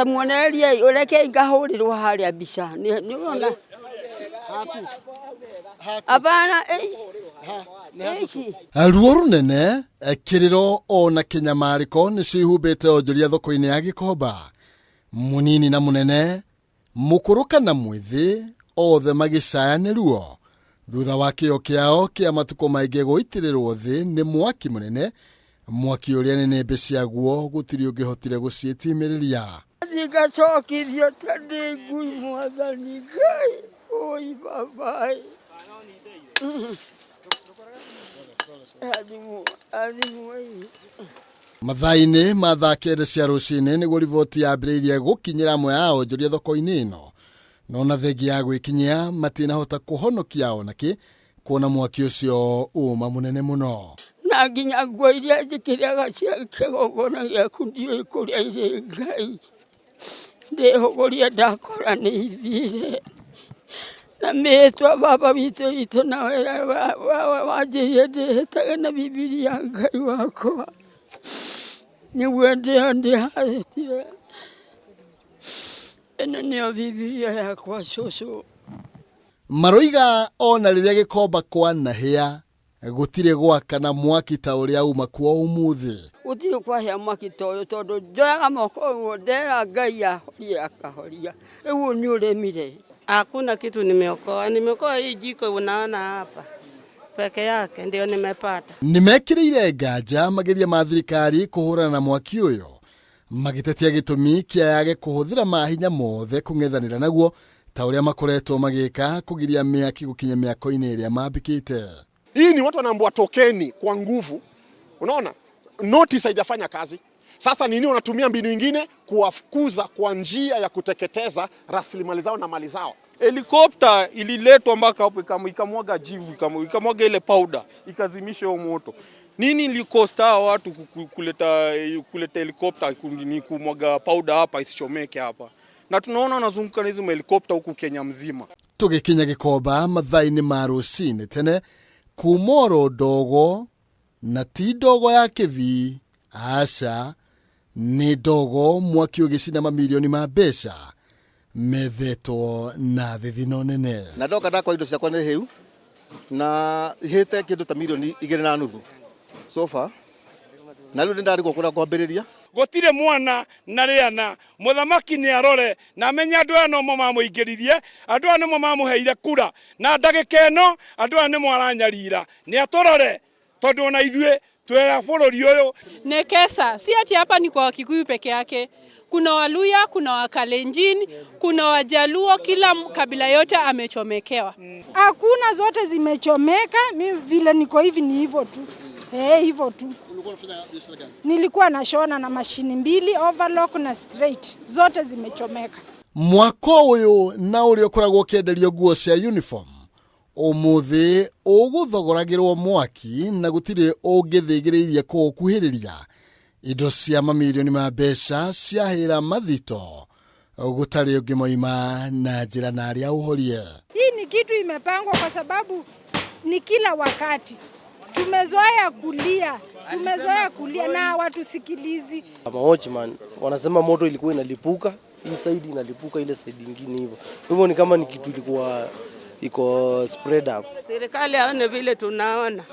Ta muonererie ũreke ngahũrĩrwo harĩa mbica. Nĩ ũrona? Hapana, ici. Ruo rũnene, kĩrĩro ona kĩnyamarĩko nĩcio ihumbĩte onjoria thoko-inĩ ya Gĩkomba. Mũnini na mũnene, mũkũrũ kana mwĩthĩ, othe magĩcaya nĩ ruo thutha wa kĩo kĩao kĩa matukũ maingĩ gũitĩrĩrwo thĩ nĩ mwaki mũnene, mwaki ũrĩa nĩnĩmbĩ ciaguo gũtirĩ ũngĩhotire gũciĩtimĩrĩria. Thiĩ ngacokithio ta ndĩ ngui mwathani Ngai, oi baba ĩ. Athimwo, athimwo ĩ. Mathaa-inĩ ma thaa 9 cia rũcinĩ nĩguo riboti yambĩrĩirie gũkinyĩra amwe a onjoria thoko-inĩ ĩno, no na thengia ya gwĩkinyia matinahota kũhonokia onakĩ kuona mwaki ũcio uma mũnene mũno. Na nginya nguo iria njĩkĩraga cia kĩgongona gĩaku ndiũĩ kũrĩa irĩ Ngai. Ndĩhũgũria ndakora nĩ ithire. Na mĩhĩtwa baba witũ witũ na wanjĩrire ndĩhĩtage na Bibilia Ngai wakwa. Nĩguo ndĩo ndĩhahĩtire. Ĩno nĩyo Bibilia yakwa cũcũ. Maroiga ona rĩrĩa Gĩkomba kwanahĩa gũtirĩ gwakana mwaki ta ũrĩa uma kuo ũmũthĩ. Gũtirĩ kwahĩa mwaki ta ũyũ tondũ njoyaga moko ũguo ndera Ngai ahorie akahoria. Rĩu ũyũ nĩ ũremire. Hakuna kitu nimeokoa. Nimeokoa hii jiko unaona hapa peke yake ndio nimepata. Nĩmekĩrĩire nganja mageria ma thirikari kũhũrana na mwaki ũyũ, magĩtetia gĩtũmi kĩa yage kũhũthĩra mahinya mothe kũng'ethanĩra naguo ta ũrĩa makoretwo magĩka kũgiria mĩaki gũkinya mĩako-inĩ ĩrĩa mambĩkĩte. Hii ni watu wanaambiwa tokeni kwa nguvu. Unaona? Notice haijafanya kazi. Sasa nini wanatumia mbinu ingine kuwafukuza kwa njia ya kuteketeza rasilimali zao na mali zao. Helikopta ililetwa mpaka hapo ikamwaga jivu, ikamwaga ile powder, ikazimisha huo moto. Nini ilikosta hawa watu kuleta helikopta ni kumwaga powder hapa isichomeke hapa? Na tunaona wanazunguka na hizo helikopta huku Kenya mzima. Tũgĩkinya Gĩkomba mathaa-inĩ ma rũcinĩ tene kuma oro ndogo na ti ndogo ya kĩbii, aca, nĩ ndogo mwaki ũgĩcina mamirioni ma mbeca methetwo na thithino nene. Na ndoka ndakora indo ciakwa nĩ hĩu na ihĩte kĩndũ ta mirioni igĩrĩ na nuthu so far, na rĩu nĩndarigwo kũrĩa kwambĩrĩria. Gũtirĩ mwana na rĩana, mũthamaki nĩ arore na amenye andũ aya nomo mamũingĩririe, andũ aya nĩmo mamũheire kura, na ndagĩka ĩno andũ aya nĩmo aranyarira. Nĩ atũrore tondũ ona ithuĩ twĩ a bũrũri ũyũ. Nekesa, si ati hapa ni kwa Wakikuyu peke yake. Kuna Waluya, kuna Wakalenjin, kuna Wajaluo, kila kabila yote amechomekewa. Hakuna, zote zimechomeka. Mi vile niko hivi ni hivyo tu. Hivyo tu. Ulikuwa unafanya biashara gani? Nilikuwa nashona na mashini 2, overlock na straight. Zote zimechomeka. Mwaka ũyũ na ũrĩa ũkoragwo ũkĩenderio nguo cia uniform ũmũthĩ ũgũthogoragĩrwo mwaki na gũtirĩ ũngĩthĩgĩrĩirie kũũkuhĩrĩria. Indo cia mamirioni ma mbeca ciahĩra mathito gũtarĩ ũngĩmoima na njĩra na arĩa ũhorie. Hii ni kitu imepangwa kwa sababu ni kila wakati tumezoea kulia, tumezoea kulia na watusikilizi. Kama watchman wanasema moto ilikuwa inalipuka hii side, inalipuka ile side nyingine hivyo. Hivyo ni kama ni kitu ilikuwa iko spread up. Serikali aone vile tunaona.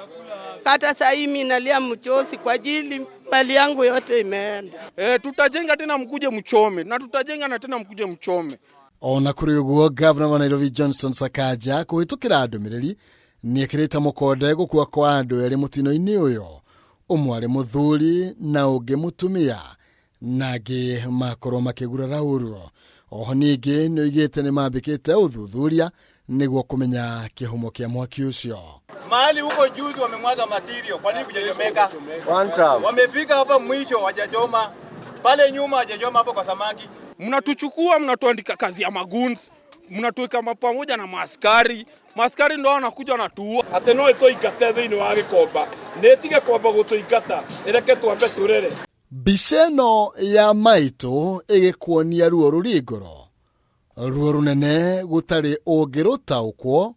Hata saa hii mimi nalia mchozi kwa ajili mali yangu yote imeenda. Tutajenga tena mkuje mchome, na tutajenga na tena mkuje mchome. Ona kũrĩ ũguo, Governor wa Nairobi Johnson Sakaja kũhĩtũkĩra ndũmĩrĩri nĩekĩrĩte mũkonde gũkua kwa andũ erĩ mũtino-inĩ ũyũ, ũmwe arĩ mũthuri na ũngĩ mũtumia, na angĩ makorwo makĩgurara ũru. Oho ningĩ nĩoigĩte nĩmambĩkĩte ũthuthuria nĩguo kũmenya kĩhumo kĩa mwaki ũcio. Mahali huko juzi wamemwaga material, kwa nini kujachomeka? One time. Wamefika hapa mwisho hawajachoma, pale nyuma hawajachoma hapo kwa samaki. Mnatuchukua mnatuandika kazi ya magoons, mnatuweka pamoja na maaskari. Maaskari ndio wanakuja wanatuua. Ate no ĩtũingate thĩinĩ wa Gĩkomba, nĩ ĩtige kwamba gũtũingata, ĩreke twambe tũrere. Mbica ĩno ya maitũ ĩgĩkuonia ruo rũrĩ ngoro, ruo rũnene gũtarĩ ũngĩrũtaũkwo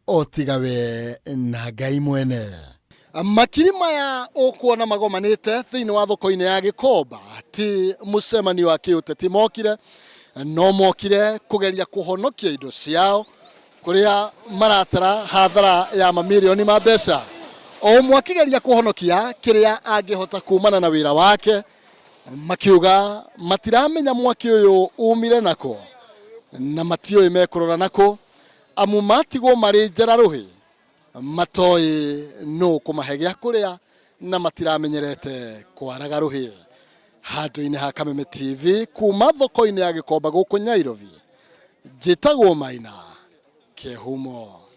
o tiga we na Ngai mwene. Makiri maya ũkuona magomanĩte thĩinĩ wa thoko-inĩ ya Gĩkomba ti mũcemanio wa kĩũteti mokire, no mokire kũgeria kũhonokia indo ciao kũrĩa maratara hathara ya mamirioni ma mbeca. O ũmwe akĩgeria kũhonokia kĩrĩa angĩhota kumana na wĩra wake, makiuga matiramenya mwaki ũyũ umire nako na matiũĩ mekũrora nako amu matigwo marĩ njara rũhĩ matoĩ nũ kũmahe gĩa kũrĩa na matiramenyerete kwaraga rũhĩ. Handũ-inĩ ha Kameme TV kuma thoko-inĩ ya Gĩkomba gũkũ Nyairobi, njĩtagwo Maina Kĩhumo.